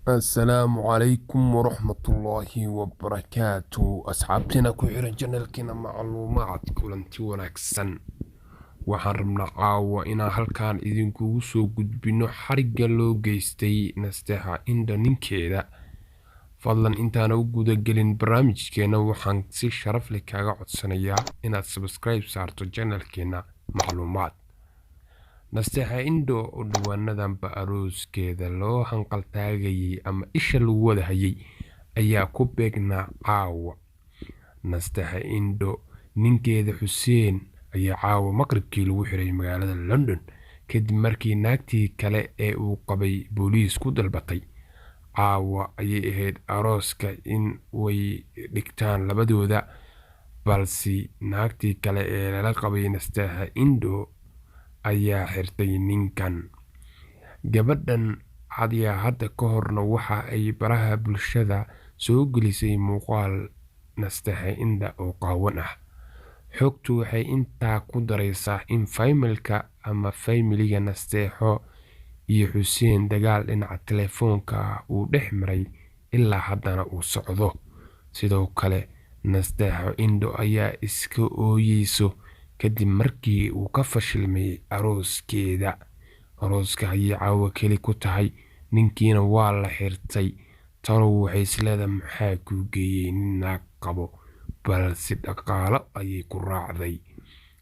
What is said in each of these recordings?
Assalaamu calaykum waraxmatullaahi wabarakaatu. Asxaabteena ku xiran channelkeena Macluumaad, kulanti wanaagsan. Waxaan rabnaa caawa inaan halkan idinkugu soo gudbino xarigga loo geystay Nasteexa Indho ninkeeda. Fadlan intaana u gudagelin barnaamijkeena, waxaan si sharaf leh kaaga codsanayaa inaad subscribe saarto channelkeena Macluumaad. Nasteexa Indho oo dhawaanadanba arooskeeda loo hanqaltaagayay ama isha lagu wada hayay ayaa ku beegnaa caawa. Nasteexa Indho ninkeeda Xuseen ayaa caawa maqribkii lagu xiray magaalada London, kadib markii naagtii kale ee uu qabay booliis ku dalbatay. Caawa ayay ahayd arooska in way dhigtaan labadooda, balse naagtii kale ee lala qabay Nasteexa Indho ayaa xirtay ninkan. Gabadhan ayaa hadda ka horna waxa ay baraha bulshada soo gelisay muuqaal Nasteexa Indho oo qaawan ah. Xogtu waxay intaa ku daraysaa in faymilka ama faymiliga Nasteexo iyo Xuseen dagaal dhinaca telefoonka ah uu dhex maray, ilaa haddana uu socdo. Sidoo kale Nasteexo Indho ayaa iska ooyeyso kadib markii uu ka fashilmay arooskeeda. Arooska ayay caawa keli ku tahay, ninkiina waa la xirtay. Talow waxay isleedahay maxaa kuu geeyey nin naag qabo, balse dhaqaalo ayay ku raacday.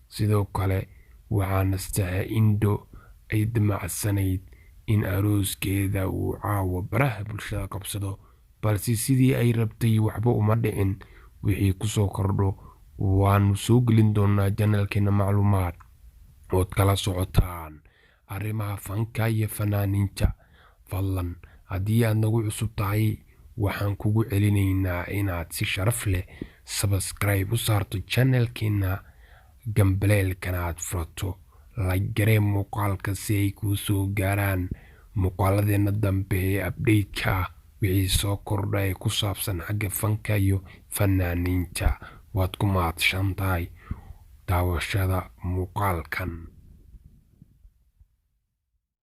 Sidoo kale waxaa Nasteexa Indho ay damacsanayd in arooskeeda uu caawa baraha bulshada qabsado, balse sidii ay rabtay waxba uma dhicin. Wixii kusoo kordho waanu soo gelin doonaa channelkeena Macluumaad ood kala socotaan arrimaha fanka iyo fanaaniinta. Fadlan haddii aad nagu cusub tahay, waxaan kugu celinaynaa inaad si sharaf leh subscribe u saarto channelkeena, gambaleelkana aad furato, like garee muuqaalka si ay kuu soo gaaraan muuqaaladeena dambe ee update-ka ah, wixii soo kordha ee ku saabsan xagga fanka iyo fanaaniinta. Waad ku mahadsan tahay daawashada muuqaalkan.